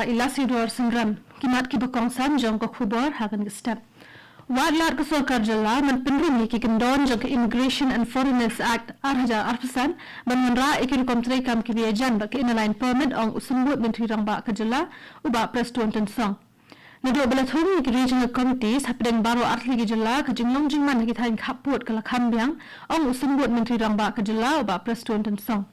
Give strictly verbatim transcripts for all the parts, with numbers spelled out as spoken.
Ilasudor Synrem, ki mat kiba kongsan jong ka khubor ha kane ka step. Wad lad ka sorkar jylla ban pynrung ïa ki kyndon jong ka Immigration and Foreigners Act ar hajar arphew san ban wanrah ïa ki rukom treikam kiba ïajan bad ka Inner Line Permit, ong u Symbud Myntri Rangbah ka jylla, u Bah Prestone Tynsong. Naduh ba la thung ïa ki Regional Committees hapdeng baroh artylli ki jylla, ka jinglong jingman ha ki thaiñ khappud ka la kham biang, ong u Symbud Myntri Rangbah ka jylla, u Bah Prestone Tynsong.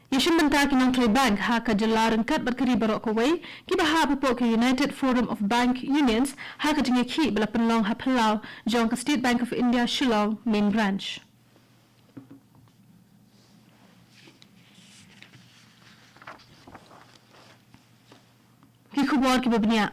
Ïashim bynta ki nongtrei bank ha ka jylla ryngkat bad ka ri baroh kawei, kiba hap hapoh ka United Forum of Bank Unions, ha ka jingïakhih ba la pynlong ha phyllaw jong ka State Bank of India Shillong Main Branch. Ki khubor kiba bniah.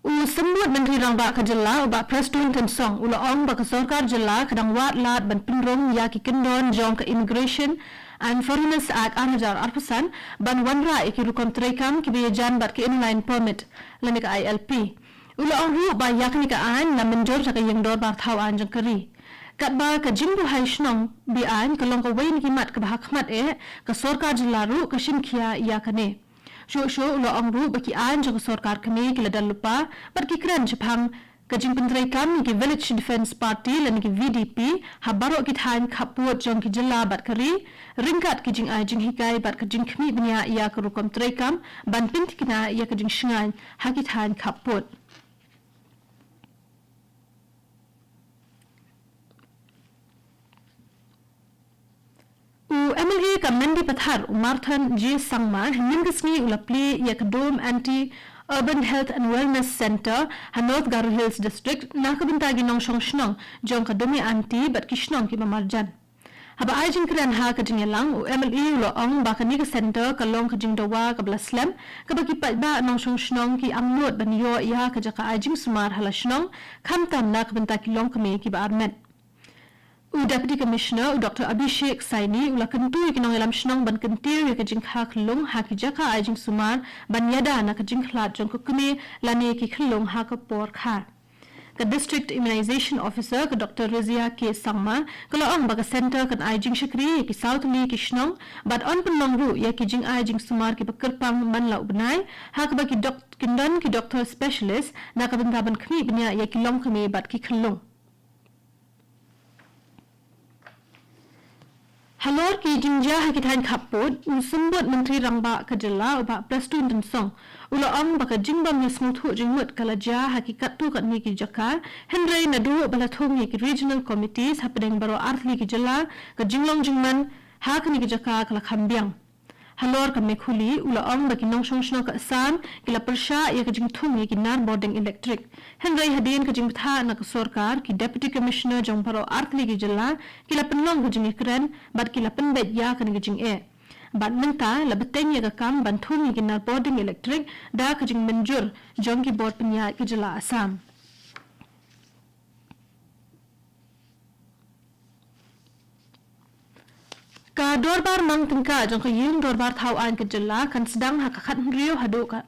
U Symbud Myntri Rangbah ka jylla, u Bah Prestone Tynsong, u la ong ba ka sorkar jylla ka dang wad lad ban pynrung ïa ki kyndon jong ka Immigration and Foreigners Act ar hajar arphew san ban wanrah ïa ki rukom treikam kiba ïajan bad ka Inner Line Permit lane ka I L P. U la ong ruh ba ïa kane ka aiñ la mynjur da ka Ïing Dorbar Thaw Aiñ jong ka ri. Katba ka jingbuhai shnong be-aiñ ka long kawei na ki mat kaba ha khmat eh, ka sorkar jylla ruh ka shim khia ïa kane. Shuh shuh u la ong ruh ba ki aiñ jong ka sorkar kmie ki la don lypa bad ki kren shaphang ka jingpyntreikam ïa ki Village Defence Party lane ki V D P ha baroh ki thaiñ khappud jong ki jylla bad ka ri, ryngkat ki jingai jinghikai bad ka jingkhmih bniah ïa ka rukom treikam ban pynthikna ïa ka jingshngaiñ ha ki thaiñ khappud. U M L A ka Mendipathar, u Marthon J Sangma, hynnin ka sngi u la plie ïa ka Dome Anti Urban Health and Wellness Centre ha North Garo Hills District na ka bynta ki nongshong shnong jong ka Dome Anti bad ki shnong kiba marjan. Haba ai jingkren ha ka jingïalang, u M L A u la ong ba kane ka centre ka long ka jingdawa kaba la slem, kaba ki paidbah nongshong shnong ki angnud ban ïoh ïa ka jaka ai jingsumar ha la shnong, khamtam na ka bynta ki longkmie kiba armet. U Deputy Commissioner, u Doctor Abhishek Saini, u la kyntu ïa ki nongïalam shnong ban kyntiew ïa ka jingkha khyllung ha ki jaka ai jingsumar ban ïada na ka jingkhlad jong ka kmie lane ki khyllung ha ka por kha. Ka District Immunization Officer, ka Doctor Rizia K Sangma, ka la ong ba ka centre kan ai jingshakri ïa ki saw tylli ki shnong bad yn pynlong ruh ïa ki jingai jingsumar kiba kyrpang man la u bnai, ha kaba ki dok-, kin don ki doctor specialist na ka bynta ban khmih bniah ïa ki longkmie bad ki khyllung. Halor ki jingjia ha ki thaiñ khappud, u Symbud Myntri Rangbah ka jylla, u Bah Prestone Tynsong, u la ong ba ka jingbym ïasngewthuh jingmut ka la jia ha ki katto katne ki jaka, hynrei naduh ba la thung ïa ki Regional Committees hapdeng baroh artylli ki jylla, ka jinglong jingman ha kine ki jaka ka la kham biang. Halor ka Mekhuli, u la ong ba ki nongshong shnong ka Assam ki la pyrshah ïa ka jingthung ïa ki nar bording elektrik. Hynrei hadien ka jingbthah na ka sorkar, ki Deputy Commissioner jong baroh artylli ki jylla ki la pynlong ka jingïakren bad ki la pynbeit ïa kane ka jingeh. Bad mynta la bteng ïa ka kam ban thung ïa ki nar bording elektrik da ka jingmynjur jong ki bor pynïaid ka jylla Assam. Ka Dorbar Mang Tyngka jong ka Ïing Dorbar Thaw Aiñ ka jylla kan sdang ha ka khathynriew haduh ka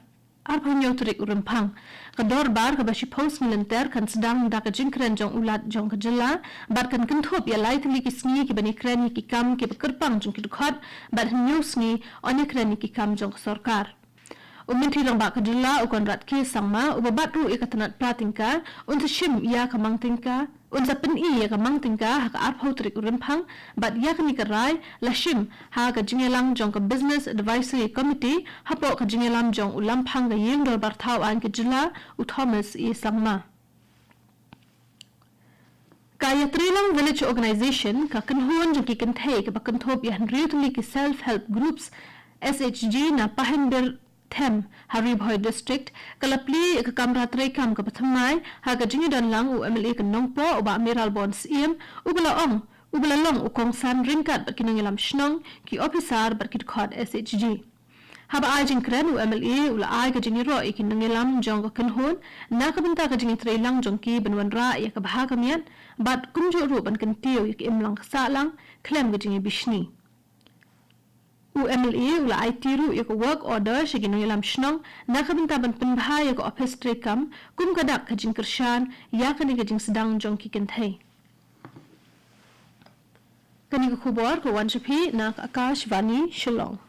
arphew hynñiew tarik u Rymphang. Ka dorbar kaba shiphew sngi lynter kan sdang da ka jingkren jong u Lat jong ka jylla, bad kan kynthup ïa lai tylli ki sngi kiban ïakren ïa ki kam kiba kyrpang jong ki dkhot, bad hynñiew sngi yn ïakren ïa ki kam jong ka sorkar. U Myntri Rangbah ka jylla, u Conrad K Sangma, uba bat ruh ïa ka tnat pla tyngka, un sa shim ïa ka Mang Tyngka, un sa pyni ïa ka Mang Tyngka ha ka arphew tarik u Rymphang, bad ïa kane ka rai la shim ha ka jingïalang jong ka Business Advisory Committee hapoh ka jingïalam jong u Lamphang ka Ïing Dorbar Thaw Aiñ ka jylla, u Thomas E Sangma. Ka Ïatreilang Village Organization, ka kynhun jong ki kynthei kaba kynthup ïa hynriew tylli ki self help groups, S H G, na Pahenbyrthem ha Ri Bhoi District, ka la plie ïa ka kamra treikam kaba thymmai ha ka jingïadonlang u M L A ka Nongpoh, u Bah Mayralborn Syiem, uba la ong, uba la long u kongsan ryngkat bad ki nongïalam shnong, ki ophisar bad ki dkhot S H G. Haba ai jingkren, u M L A u la ai ka jingïaroh ïa ki nongïalam jong ka kynhun na ka bynta ka jingïatreilang jong ki ban wanrah ïa ka bha ka miat, bad kumjuh ruh ban kyntiew ïa ka imlang ka sahlang khlem ka jingïabishni. U M L A u la aiti ruh ïa ka work order sha ki nongïalam shnong na ka bynta ban pynbha ïa ka ophis treikam kum ka dak ka jingkyrshan ïa kane ka jingsdang jong ki kynthei. Kane ka khubor ka wan sha phi na ka Akashvani Shillong.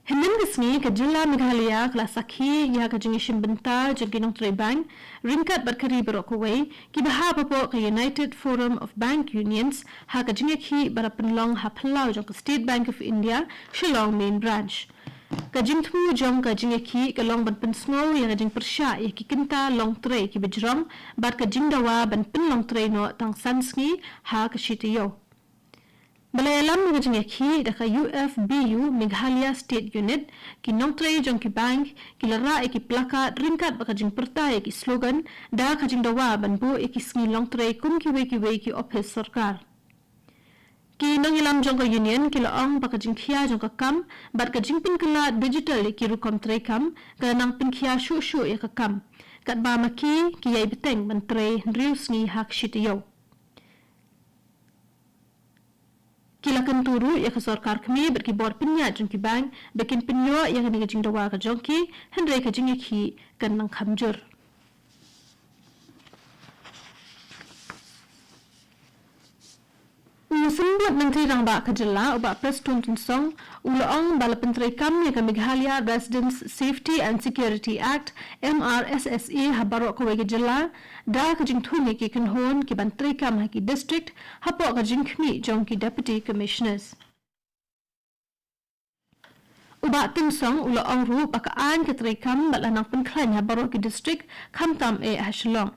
Hynnin ka sngi ka jylla Meghalaya ka la sakhi ïa ka jingïashim bynta jong ki nongtrei bank ryngkat bad ka ri baroh kawei kiba hap hapoh ka United Forum of Bank Unions ha ka jingïakhih ba la pynlong ha phyllaw jong ka State Bank of India, Shillong Main Branch. Ka jingthmu jong ka jingïakhih ka long ban pynsngew ïa ka jingpyrshah ïa ki kynta longtrei kiba jrong bad ka jingdawa ban pynlongtrei noh tang san sngi ha ka shi taïew. Ba la ïalam ïa ka jingïakhih da ka U F B U Meghalaya State Unit, ki nongtrei jong ki bank ki la rah ïa ki placard ryngkat bad ka jingpyrta ïa ki slogan da ka jingdawa ban buh ïa ki sngi longtrei kum kiwei kiwei ki ophis sorkar. Ki nongïalam jong ka Union ki la ong ba ka jingkhia jong ka kam bad ka jingpynkylla digital ïa ki rukom treikam ka la nang pynkhia shuh shuh ïa ka kam, katba ma ki ki ïai bteng ban trei hynriew sngi ha ka shi taïew. Ki la kyntu ruh ïa ka sorkar kmie bad ki bor pynïaid jong ki bank ba kin pynïoh ïa kane ka jingdawa ka jong ki, hynrei ka jingïakhih kan nang kham jur. U Symbud Myntri Rangbah ka jylla, u Bah Prestone Tynsong, u la ong ba la pyntreikam ïa ka Meghalaya Residents Safety and Security Act, M R S S A, ha baroh kawei ka jylla da ka jingthung ïa ki kynhun ki ban treikam ha ki district hapoh ka jingkhmih jong ki Deputy Commissioners. U Bah Tynsong u la ong ruh ba ka aiñ ka treikam bad la nang pynkhlaiñ ha baroh ki district, khamtam eh ha Shillong.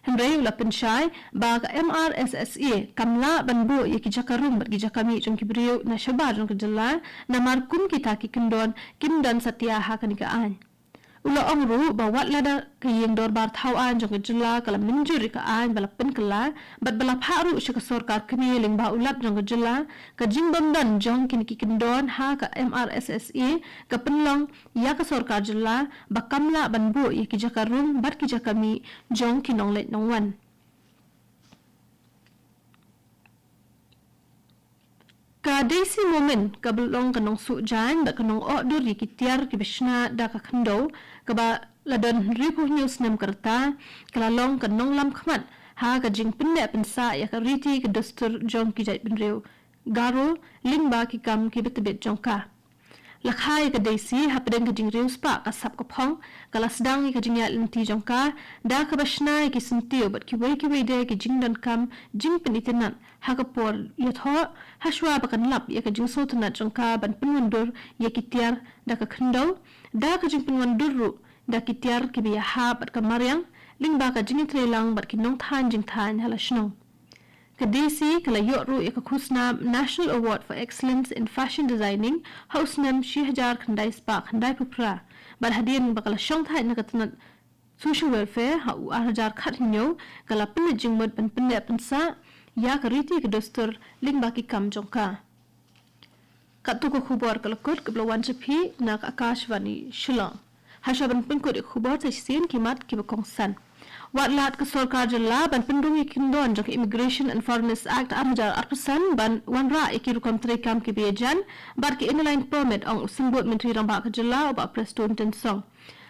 Hynrei u la pynshai ba ka M R S S A kam lah ban buh ïa ki jaka rum bad ki jaka mih jong ki briew na shabar jong ka jylla, namar kum kita ki kyndon kim don satia ha kane ka aiñ. U la ong ruh ba wat lada ka ïing dorbar thaw aiñ jong ka jylla ka la mynjur ïa ka aiñ ba la pynkylla bad ba la phah ruh sha ka sorkar kmie lyngba u Lat jong ka jylla, ka jingbym don jong kine ki kyndon ha ka M R S S A ka pynlong ïa ka sorkar jylla ba kam lah ban buh ïa ki jaka rum bad ki jaka mih jong ki nongleit nongwan. Ka Daisy Momin, kaba long ka nongsuh jaiñ bad ka nongoh dur ïa ki tiar kiba shna da ka khyndew, kaba la don hynriewphew hynñiew snem ka rta, ka la long ka nonglam khmat ha ka jingpyndep pynsah ïa ka riti ka dustur jong ki jaitbynriew Garo lyngba ki kam kiba tbit jong ka. La kha ïa ka Daisy hapdeng ka jingriewspah ka sap ka phong, ka la sdang ïa ka jingïaid lynti jong ka da kaba shna ïa ki syntiew bad kiwei kiwei de ki jingdonkam jingpynitynnad ha ka por ïathoh, hashwa ba kan lap ïa ka jingsngewtynnad jong ka ban pynwandur ïa ki tiar da ka khyndew, da ka jingpynwandur ruh da ki tiar kiba ïahap bad ka mariang, lyngba ka jingïatreilang bad ki nongthaiñ jingthaiñ ha la shnong. Ka Daisy ka la ïoh ruh ïa ka khusnam National Award for Excellence in Fashion Designing ha u snem shi hajar khyndai spah khyndaiphew phra. Bad hadien ba ka la shong thait na ka tnat Social Welfare ha u ar hajar khathynñiew, ka la pynleit jingmut ban pyndep pynsah ïa ka riti ka dustur lyngba ki kam jong ka. Katto ka khubor ka la kut, kaba la wan sha phi na ka Akashvani Shillong. Hashwa ban pynkut ïa ka khubor, sa shisien ki mat kiba kongsan. Wat lad ka sorkar jylla ban pynrung ïa ki kyndon jong ka Immigration and Foreigners Act ar hajar arphew san ban wanrah ïa ki rukom treikam kiba ïajan bad ki Inner Line Permit, ong u Symbud Myntri Rangbah ka jylla, u Bah Prestone Tynsong.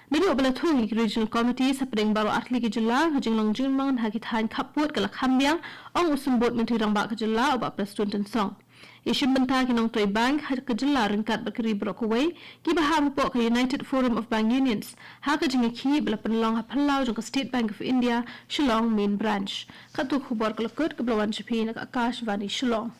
Naduh ba la thung ïa ki Regional Committees hapdeng baroh artylli ki jylla, ka jinglong jingman ha ki thaiñ khappud ka la kham biang, ong u Symbud Myntri Rangbah ka jylla, u Bah Prestone Tynsong. Ïashim bynta ki nongtrei bank ha ka jylla ryngkat bad ka ri baroh kawei kiba hap hapoh ka United Forum of Bank Unions ha ka jingïakhih ba la pynlong ha phyllaw jong ka State Bank of India, Shillong Main Branch. Katto ka khubor ka la kut, kaba la wan sha phi na ka Akashvani Shillong.